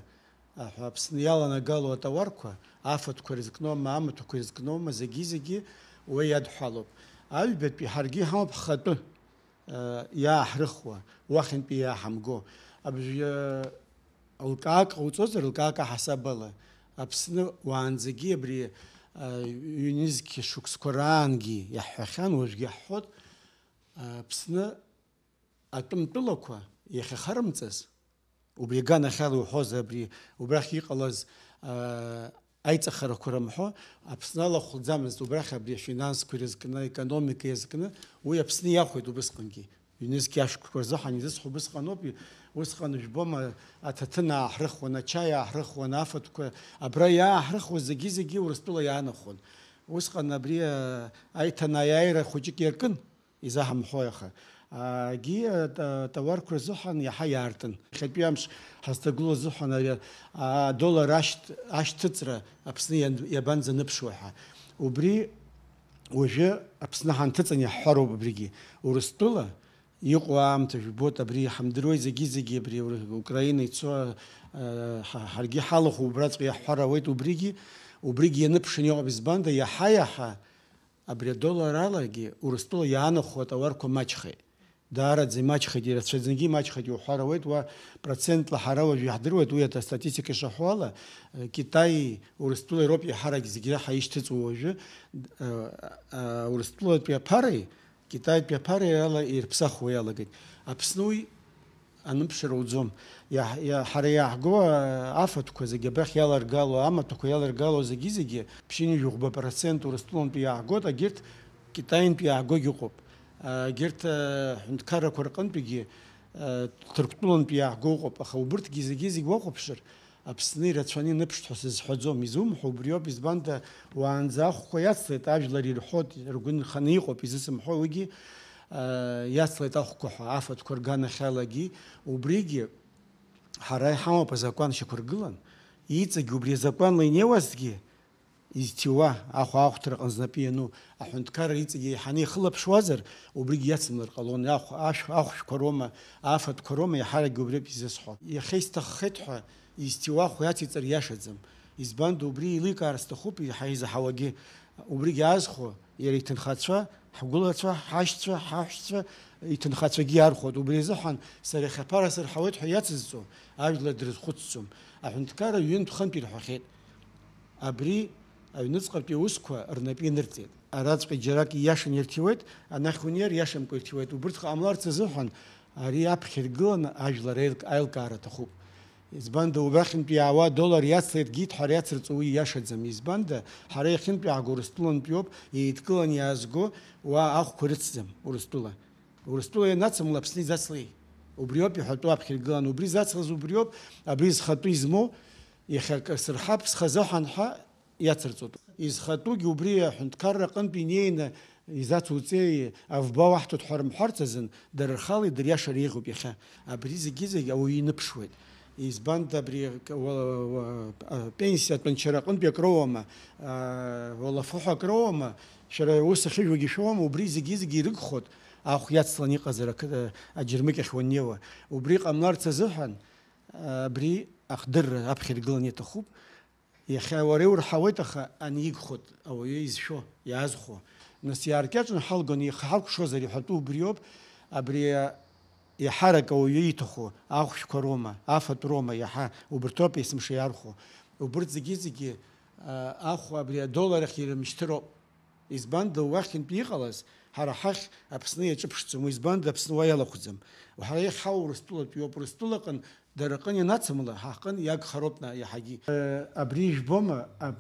Аҳәа Аԥсны иаланагалоу атауарқәа, афатәқәа ирызкноума, амаҭәақәа ирызкноума, зегьы-зегьы уи иадҳәалоуп. Аҩбатәи ҳаргьы иҳамоуп ҳхатәы, э, иааҳрыхуа, уахьынтәи иааҳамго. Абжа лкаак ҟауҵозар, лкаак аҳасабала, Аԥсны уаанӡагьы абри, э, ҩнызқьи шықәсқәа раангьы иаҳҳәахьан, уажәгьы иаҳҳәоит, э, Аԥсны атәымтәылақәа иахьахарымҵаз, убри аганахьала иуҳәоз абри, убрахь иҟалаз, аа, аиҵахарақәа рымҳәо, Аԥсны алахәлӡамызт, убрахь абри афинансқәа ирызкны, аекономика иазкны, уи Аԥсны иахәеит убысҟангьы. Ҩнызқьи ашықәсқәа рзыҳәан изысҳәо убысҟаноуп, усҟан жәбома, аҭаҭын ааҳрыхуан, ачаи ааҳрыхуан, афатәқәа абра иааҳрыхуаз зегьы-зегьы Урыстәыла иаанахәон. Усҟан абри, аа, аиҭанааиааира хәыҷык иаркын. Изаҳамҳәои аха? Агьи, а, та-, тауарқәа рзыҳәан иаҳа иаартын. Иахьатәи амш ҳазҭагылоу азыҳәан ари, а, адоллар ашьҭ-, ашьҭыҵра Аԥсны иан-, иабанӡаныԥшуа ҳәа. Убри уажәы Аԥсны ҳанҭыҵын иаҳҳәароуп абригьы. Урыстәыла иҟоу аамҭа жәбоит, абри иҳамдыруеи зегьы-зегьы абри Ур-, Украина ицо, а, ҳа-, ҳаргьы ҳалахәуп, убраҵәҟьа иаҳҳәар ауеит убригьы, убригьы ианыԥшын иҟоуп, избанда, иаҳа-иаҳа Абри адоллар алагьы Урыстәыла иаанахәо атауарқәа маҷхеит. Даараӡа имаҷхеит, ирацәаӡангьы имаҷхеит иуҳәар ауеит, уа процентла ҳара уажә иаҳдыруеит, уи астатистика ишаҳәо ала, э, Китаи Урыстәылеи роуп иаҳарак зегь реиҳа ишьҭыҵуа уажәы, э, э, Урыстәылатәи аԥареи Китаитәи аԥареи ала ирыԥсахуа иалагеит. Аԥсны уи аныԥшра уӡом. Иаҳ-, иа-, ҳара иааҳго, а, афатәқәа зегьы абрахь иаларгало, амаҭәақәа иаларгало зегьы-зегьы, ԥшьынҩажәи хәба процент Урыстәылантәи иааҳгоит, агьырҭ Китаинтәи иааҳгогьы ыҟоуп. А, егьырҭ, а, ҳәынҭқаррақәа рҟынтәигьы, а, Ҭырқәтәылантәи иааҳго ыҟоуп, аха убырҭгьы зегьы-зегь уахәаԥшыр, Аԥсны ирацәаны иныԥшт ҳәа сызҳәаӡом. Изумҳәо убриоуп, избанда уаанӡа ахәқәа иацлеит, ажәлар ирҳәоит, ргәы нханы иҟоуп, изысымҳәо уигьы, а, иацлеит ахәқәа ҳәа, афатәқәа рганахьалагьы, убригьы ҳара иҳамоуп азакәан шьақәыргылан, иҵегь убри азакәанла инеиуазҭгьы, изҭиуа, ахәа ахәҭра аҟны знапы иану аҳәынҭқарра иҵегь еиҳаны ихылаԥшуазар, убригьы иацымлар ҟалон, ахә-, ашә-, ахәшәқәа роума, афатәқәа роума, иаҳаракгьы убриоуп изысҳәо. Иахьа исҭаххеит ҳәа изҭиуа ахә иациҵар иашаӡам. Избанда, убри еиликаар сҭахуп иаҳа изаҳауагьы. Убригьы аазхәо, иара иҭынхацәа, ҳгәылацәа, ҳашьцәа, ҳаҳәшьцәа, иҭынхацәагьы иархәоит. Убри азыҳәан сара иахьа аԥара сырҳауеит ҳәа иацызҵо ажәлар дрызхәыцӡом. Аҳәынҭқарра ҩынтә-хынтә ирҳәахьеит. Абри аҩныҵҟатәи аусқәа рнапы инырҵеит. Араҵәҟьа џьарак ииашаны ирҭиуеит, анахь унеир, иашамкәа ирҭиуеит. Убырҭ ҟамларц азыҳәан ари аԥхьа иргыланы ажәлар аилк-, аилкаара аҭахуп. Избанда, убрахьынтә иаауа адоллар иацлеит геит ҳәа ари ацырҵо уи ииашаӡам. Избанда, ҳара иахьынтә иааго Урыстәылантәи ауп, еидкыланы иаазго уа ахәқәа рыцӡам Урыстәыла. Урыстәыла ианацымла Аԥсны изацлеи? Убриоуп иҳәатәу аԥхьа иргыланы, убри зацлаз убриоуп, абри зхатәы измоу, иахьа акы сырҳап, схазы ҳәа анҳәа, иацырҵоит. Изхатәугьы убри аҳәынҭқарра аҟынтә инеины изацуҵеи, авба уаҳҭоит ҳәа рымҳәарц азын, дара рхала идыриашар еиӷьуп иахьа. Абри зегьы-зегь ауаҩы иныԥшуеит. Избанда абри к-, уа-, уа-, а, пенсиа атәанчара аҟынтәи акроуама, а, уалафахәы акроуама, шәара ус ахьыжәуагьы шәоуама, убри зегьы-зегьы ирыгхоит, ахә иацлан иҟазар ақыҭа аџьармыкьахь уаннеиуа. Убри ҟамларц азыҳәан, а, абри ахдырра аԥхьа иргыланы иаҭахуп. Иахьа уара иурҳауеит, аха ани игхоит ауаҩы изшәо, иаазхәо. Нас иааркьаҿны ҳалгон, ихы ҳалкәшозар иҳәатәу убриоуп, абри иаҳарак ауаҩы ииҭаху ахәшәқәа роума, афатә роума, иаҳа убырҭоуп есымша иаархәо. Убырҭ зегьы-зегьы, а, ахә абри адоллар ахь ирымшьҭыроуп. Избанда уахьынтә иҟалаз, ҳара ҳахь Аԥсны иаҿыԥшӡом, избанда Аԥсны уа иалахәӡам. Ҳара иахьҳау Урыстәылатәиоуп, Урыстәылаҟын Дара рҟын ианацымла, ҳаҟын иагхароуп на-, иаҳагьы. Э, абри ижәбома, а-,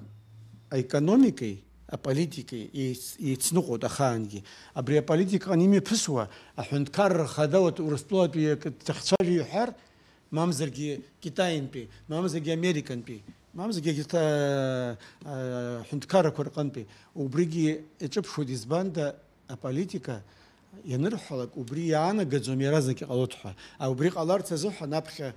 аекономикеи аполитикеи еиц-, еицныҟәоит ахаангьы. Абри аполитикаҟны имҩаԥысуа аҳәынҭқарра рхада, урҭ Урыстәылатәи акы дҭахцәажәо иҳәар, мамзаргьы Китаинтәи, мамзаргьы Американтәи, мамзаргьы егьырҭ, а, а, ҳәынҭқаррақәа рҟынтәи, убригьы иҿыԥшуеит, избанда, аполитика ианырҳәалак, убри иаанагаӡом иаразнак иҟалоит ҳәа. А, убри ҟаларц азыҳәан аԥхьа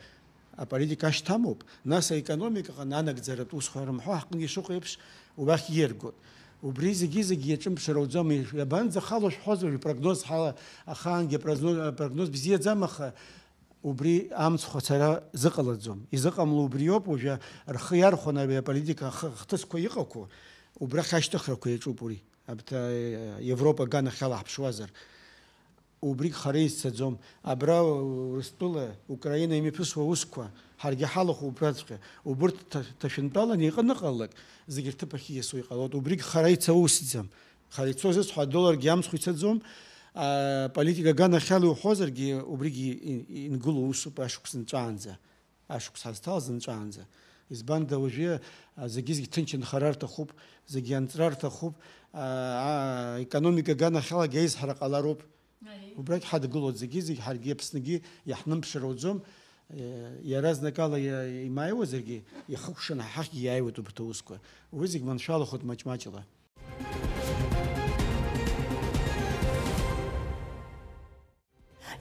аполитика ашьҭамоуп, нас аекономикаҟны анагӡаратә усқәа рымҳәо ҳҟны ишыҟоу еиԥш убахь ииаргоит. Убри зегьы-зегьы иаҿымԥшыр ауӡом, иабанӡахало шәҳәозар, прогноз ҳала ахаангьы прогноз, прогноз бзиаӡам, аха Убри амцхә ацара зыҟалаӡом. Изыҟамло убриоуп, уажәы рхы иархәаны абри аполитика ахы-, ахҭысқәа иҟақәоу, убрахь ашьҭыхрақәа иаҿуп уи. Абҭа, Европа аганахьала ҳаԥшуазар, убригь хара изцаӡом. Абра Урыстәыла, Украина имҩаԥысуа аусқәа, ҳаргьы ҳалахәуп убраҵәҟьа. Убырҭ ҭа-, ҭашәынтәаланы иҟаныҟалалак, зегьы рҭыԥахь ииасуа иҟалоит. Убригь хара ицо усӡам. Хара ицо зысҳәо адолларгьы амцхә ицаӡом, аполитика аганахьала иуҳәозаргьы, убригьы и-, ингылоу усуп ашықәс нҵәаанӡа, ашықәс ҳазҭалаз нҵәаанӡа. Избанда уажәы, а, зегьы-зегь ҭынч анхара рҭахуп, зегьы анҵра рҭахуп, а, а, економика аганахьалагьы аизҳара ҟалароуп. Аиеи. Убрагь ҳадгылоит зегьы-зегь, ҳаргьы Аԥсныгьы иаҳнымԥшыр ауӡом. Е, иаразнакала иа-, имааиуазаргьы, ихыкәшаны ҳахьгьы иааиуеит убарҭ аусқәа. Уи зегь маншәалахоит маҷ-маҷла.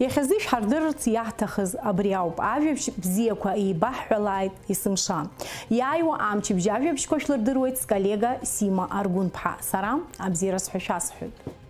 Иахьазы ишәҳардырырц иаҳҭахыз абри ауп. Ажәабжь бзиақәа еибаҳҳәалааит есымша. Иааиуа амчыбжь ажәабжьқәа шәлырдыруеит сколлега Сима Аргәынԥҳа. Сара абзиараз ҳәа шәасҳәоит.